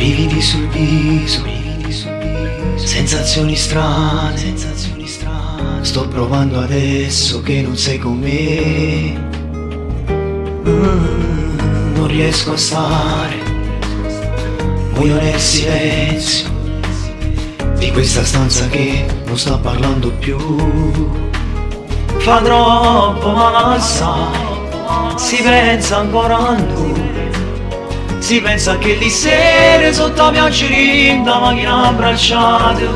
Brividi sul viso, brividi sul viso, sensazioni strane, sensazioni strane. Sto provando adesso che non sei con me. Non riesco a stare, muoio nel silenzio di questa stanza che non sta parlando più. Fa troppo male assai, si pensa ancora a noi. Si pensa che li sere sotto la pioggia dint' 'a macchina abbracciate.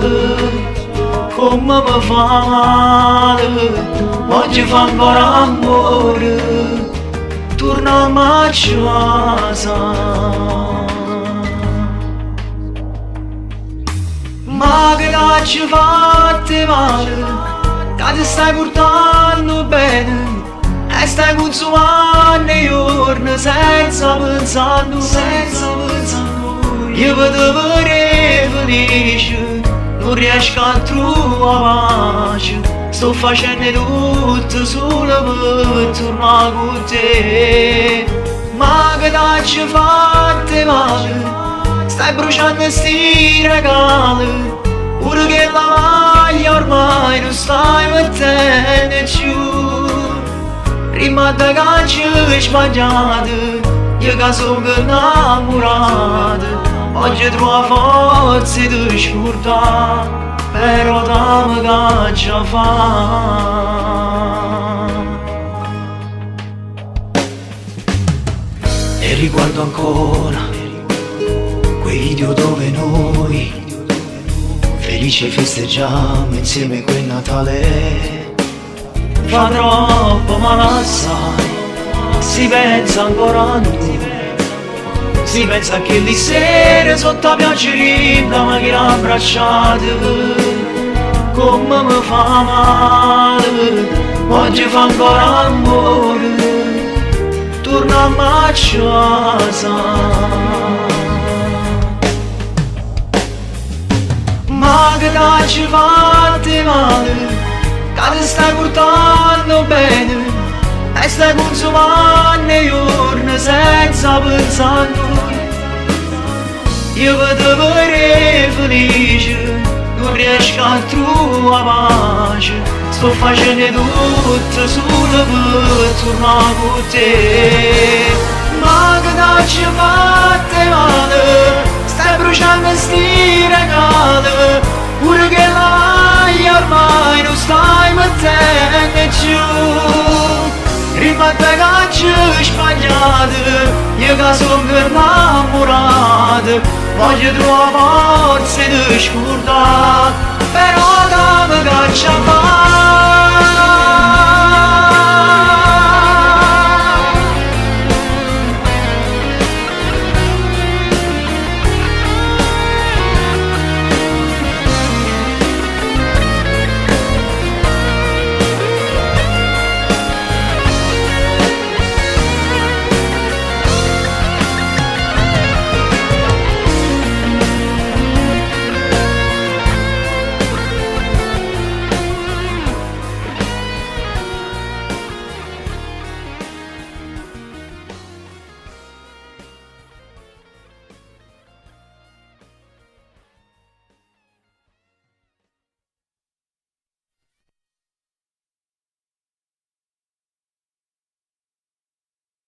Come mi fa male, oggi fa ancora amore. Torniamo a casa. Ma che t'aggio fatto 'e male, ca te stai purtanno bene e stai cunsumanno 'e juorne senza pensà a nuje, senza pensà a nuje. Io pe te vedè felice, nun riesco a truvà pace, sto facendo 'e tutto sulo pe turnà cu te. Ma che t'aggio fatto 'e male, stai bruciando sti regali, pure chella maglia ormai nun stai mettendo cchiù. Rimm' addò c'aggio sbagliato, io che sono innamorato, oggi trovo 'a forza 'e te scurdà, però dimme ch'aggia fa. E riguardo ancora quei video dove noi felici festeggiamo insieme quel Natale. Fa troppo male assai, si pensa ancora a noi. Si pensa a chelli sere sotto 'a pioggia dint' 'a macchina abbracciate. Come mi fa male, oggi fa ancora amore. Torniamo a casa. Ma che t'aggio fatto 'e male, ca te stai purtanno bene e stai cunsumanno 'e juorne senza pensà a nuje. Io pe te vedè felice, nun riesco a truvà pace, sto facendo 'e tutto sulo pe turnà cu te. Ma che t'aggio fatto 'e male, stai bruciando sti regali, pure chella maglia ormai nun stai mettendo cchiù. Rimm' addò c'aggio sbagliato, io che sono innamorato, voglio trovare forza 'e te scurdà, però dimme ch'aggia fa.